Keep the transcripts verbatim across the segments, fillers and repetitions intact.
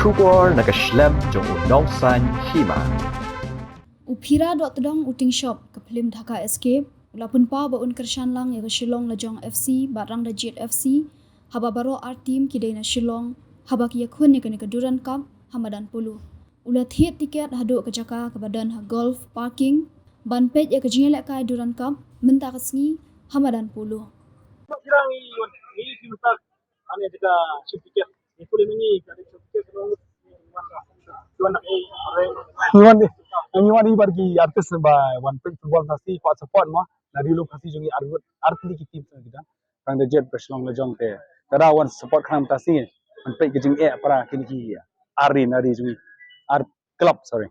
Khubor na ka shlem jong u nongsaiñ hima. U Phira Dohtdong Utingshop, ka phlim Dhaka Escape, u la pynpaw ba un kyrshan lang ïa ka Shillong Lajong F C bad Rangdajied F C, haba baroh ar team ki dei na Shillong, haba ki ïakhun ïa kane ka Durand Cup ha madan polo. U la thied tiket haduh ka jaka kaba don ha Golf Parking ban peit ïa ka jingïalehkai Durand Cup mynta ka sngi ha madan polo. Ngi wan, ngi wan i bar ki artist ba wan peit football Khasi, kwah support mo. Na ri lum Khasi jong ngi ar ngut, ar tylli ki team jong ngi kita. Rangdajied bad Shillong Lajong te. Te da wan support khnang mynta sngi. Wan peit ka jingeh para kine ki ar ri na ri jong ngi. Ar club, sorry.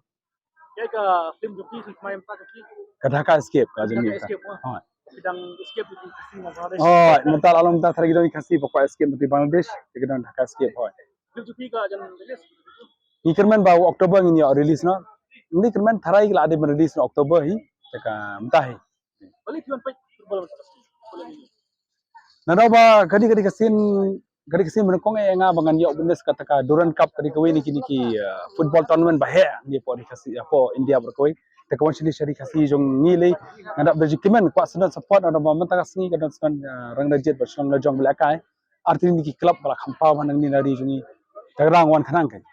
Ka film jong ki, film mai mynta jong ki. Ka Dhaka Escape ka jong ngi. Dhaka Escape, oh. Hoi. Ki dang escape ki Khasi na Bangladesh. Hoi, mynta la long mynta tharai ki dang Khasi ba kwah escape mynta Bangladesh, ki dang Dhaka Escape, hoi. Film jong ki ka jan release. Ngi kyrmen ba October ngin ïoh release noh. Ngi kyrmen tharai la dei ban release noh October hi. Te ka mynta hi. Balei phi wan peit football? Nangno ba ka dei, ka dei ka sien, ka dei ka sien ba nyngkong eh nga ba ngan ïoh witness kata ka Durand Cup, ka dei kawei na kine ki, uh, football tournament ba heh ne hapoh ri Khasi, hapoh India baroh kawei. Te ka wan shane sha ri Khasi jong ngi lei. Nga dap da jingkmen kwah sdang support, nangno ba mynta ka sngi ka don sdang, uh, Rangdajied bad Shillong Lajong ba lehkai. Ar tylli ki club ba la kham paw ha nangne na ri jong ngi. Te ka dang wan khnang kein.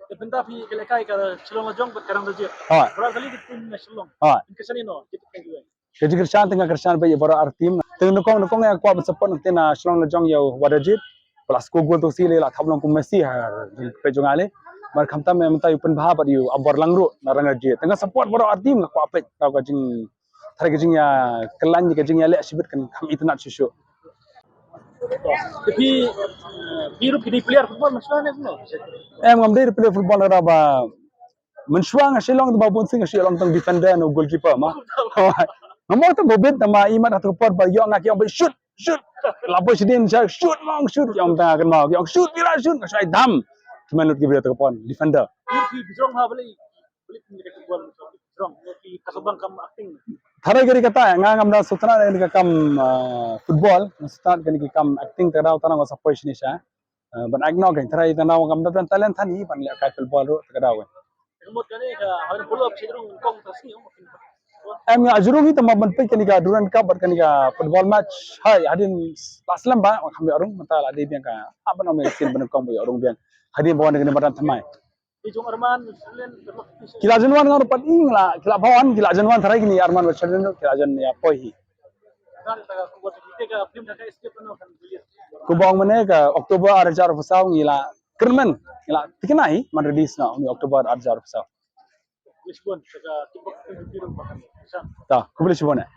Te mynta phi ka lehkai ka Shillong Lajong bad ka Rangdajied. Hoi. Baroh kali ki team na Shillong. Hoi. Phi kyrshan ïano, ki team kiwei? Ka jingkyrshan te nga kyrshan beit ïa baroh ar team. Te nyngkong nyngkong nga kwah ban support nangta na Shillong Lajong ïa u Wadajied. Ba la score goal to si lei, la thap long kum Messi ha jingpeit jong nga lei. Bad khamtam mynta ïa u Pynbha bad ïa u Ambor Langruh na Rangdajied. Te nga support baroh ar team, nga kwah peit tang ka jing, tharai ka jingïakylla, ka jingïaleh shibit kan kham itynnad shuh shuh. Te phi, eh, phi ruh phi dei player football mynshuwa ne kumno? Em, ngam dei player football, lada ba mynshuwa nga shu long tang ba bun sien nga shu long tang defender ne goalkeeper ma. Nga mut tang ba bit tang ma imat ha ka por ba ïoh nga ki ong ba shoot, shoot. La poi shadien sha shoot, ma ong shoot, ki ong tang kan ma ki ong shoot, Phira shoot, nga shu ai dam. Ki man lut ki briew ha ka por defender. Phi, phi jrong ha balei? Tharai ka dei kata, nga ngam da sngewtynnat ïa kane ka kam, ah, football, nga sngewtynnat ïa kane ka kam acting, te ka daw tang nga sa poi shane sha. Ah, ban act noh kein, tharai tang nga ngam da talent than hi ban lehkai football ruh, te ka daw kein. Em, nga jrong hi tang ban peit kane ka Durand Cup bad kane ka football match. Hai, hadien la slem ba, kham ïoh rung, mynta la dei biang ka, ah, ban ong ïa ka sien ba nyngkong ba ïoh rung biang. Hadien ba wan kane madan thymmai. Ki la jan wan, nga ruh pat ing la, ki la ba wan, ki la jan wan tharai kine arman ba shalin ki la jan ïa poi hi. Kumba ong mynne ka October ar hajar arphew saw ngi la kyrmen, ngi la thikna hi ban release noh, ni October ar hajar arphew saw. Ta, khublei shibun eh.